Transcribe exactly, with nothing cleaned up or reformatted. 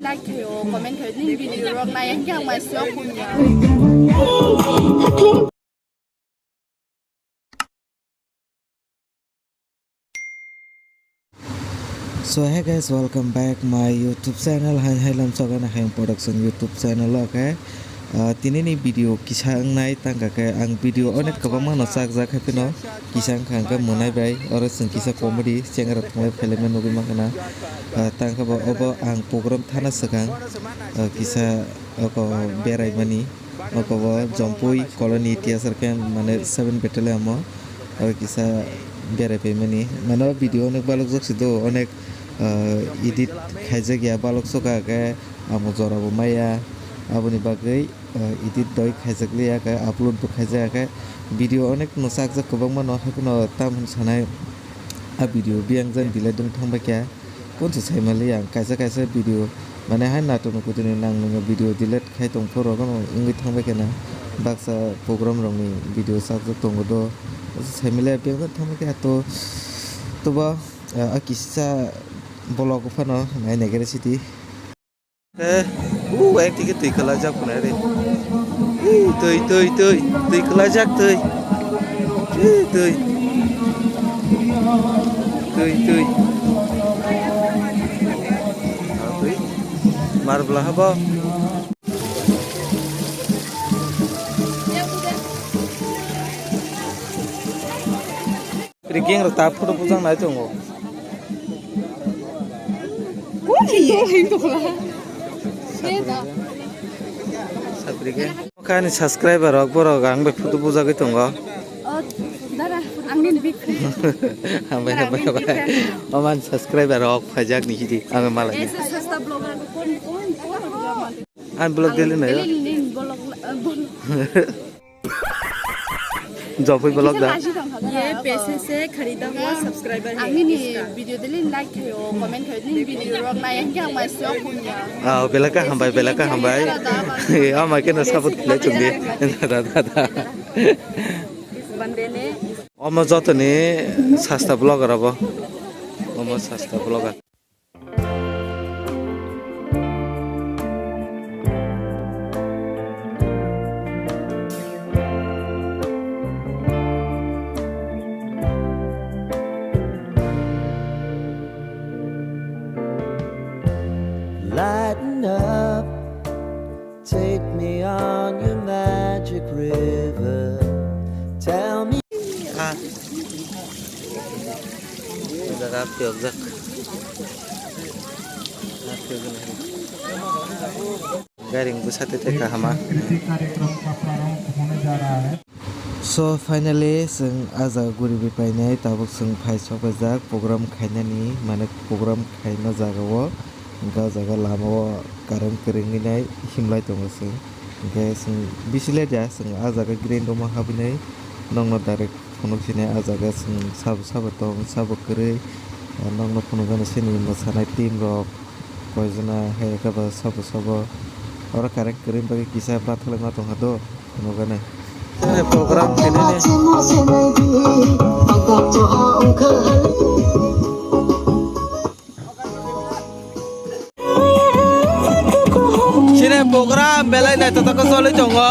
Like khayo, comment khayo, nini video rok nai hwnkhe ang mai swk bunya. So hey guys, welcome back my YouTube channel, Hai Hai Lamsok and Hai Production YouTube channel o, okay? Ah, tini ni video kisa wngnai tangka khe ang video onek kwbangma no chakjak hai phano kisa wngkha hwnkhe mwnai bai oro chwng kisa comedy chengra thwnglai phailai nugwi mankha na. Ah, tangkha bo obo ang program thana swkang, ah, kisa oko berai mani. Oko bo Jompui colony T S R camp mane seven battalion o oro kisa berai paimani. Mane o video onek balok jok si do, onek, ah, edit khaijak ya balok soka khe amo jora bo maya. Aboni bagwi, ah, edit doi khaijak liya khe upload bo khaijak khe video onek no chakjak kwbangma no hai phano tam hwn sanai a video biyang jani delete wng thang bai kha. Kunsa saimali ang kaisa kaisa video, mane hai natok ni kutini nang nungya video delete khai tong phuru rok no wngwi thangbai khe na, baksa program rok ni video chakjak tongo do, saimali ang biyang thangbai khe to, tobo, ah, a kisa vlog phano nai nai khe sidi. Eh, u, ek tike twi kwlajak phunai re. Ih, twi, twi, twi, twi kwlajak twi. Ih, twi. Twi, twi. Ah, twi. Mar bwla habo. Riking rok ta photo bujang nai tongo. Sapri ke. Kani subscriber rok borok ang bai photo bujagwi tongo. Oh, dara, angni big fan. Hambai, hambai, hambai. Oman subscriber rok phajak ni hidi ang malai. Ese sasta blogger ko kon kon kon. Ang vlog daily nayo. Daily ni vlog, eh, vlog. Jopui vlog da. Ye paise se kharida hua subscriber hai. Angni video daily like khayo, comment khayo, nini video rok nai hwnkhe ang mai swk bunya. Ah, belaka hambai, belaka hambai. Ah, mai keno support khlai chungdi. Da, da, da, da. Omo jotoni sasta vlogger obo. Omo sasta vlogger. Lighten up, take me on your magic river. Tell me. Ah. Jaga piyok jak. Ah, piyok jak. Gairing bwsa tei tei kahama. So finally chwng ah jaga guriwi painai, tabuk chwng phai sokphaijak program khainani, mane program khaima jagao, hwnkhe ah jaga lamao current kwrwngwi nai himlai tongo chwng. Hwnkhe chwng bisi late ya, chwng ah jaga green room o habwi nai nokno direct phunuk sinai. Ah jaga chwng sabo sabo tong, sabo kwrwi, nokno phunukgani chini mwsanai team rok. Koijona hai khe ba sabo sabo. Oro current kwrwini bagwi kisa bwtharlai ma tongkha do, phunukgani. Program khainani. Chini program belai naithotok khe choli tongo.